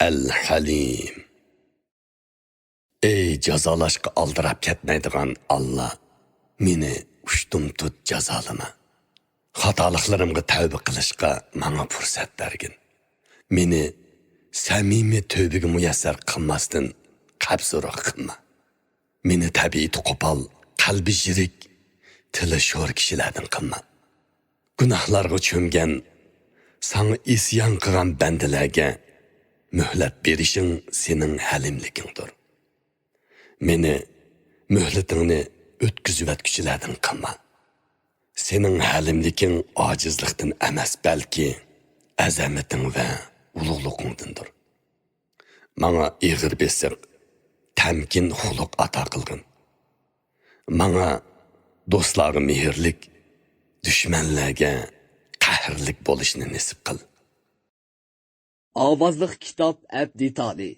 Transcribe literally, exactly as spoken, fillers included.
ئەل-ھەلىم. ئەي جازالاشقا ئالدىراپ كەتمەيدىغان ئاللا، مېنى ئۇشتۇمتۇت جازالىما. خاتالىقلىرىمغا تەۋبە قىلىشقا ماڭا پۇرسەت بەرگىن. مېنى سەمىمىي تۆبىگە مۇيەسسەر قىلماستىن قەبزۇرۇق قىلما. مېنى تەبىئىتى قوپال، قەلبى يىرىك، تىلى شور كىشىلەردىن قىلما. گۇناھلارغا چۆمگەن، ساڭا ئىسيان قىلغان بەندىلەرگە مۆھلەت بېرىشىڭ سېنىڭ ھەلىملىكىڭدۇر. مېنى مۆھلىتىڭنى ئۆتكۈزۈۋەتكۈچىلەردىن قىلما. سېنىڭ ھەلىملىكىڭ ئاجىزلىقتىن ئەمەس، بەلكى ئەزەمىتىڭ ۋە ئۇلۇغلۇقۇڭدىندۇر. ماڭا ئېغىر بېسىق، تەمكىن خۇلق ئاتا قىلغىن. ماڭا دوستلارغا مېھىرلىك، دۈشمەنلەرگە قەھرلىك بولۇشنى نېسىپ قىل. ئاۋازلىق كىتاب ئەپ دېتالى.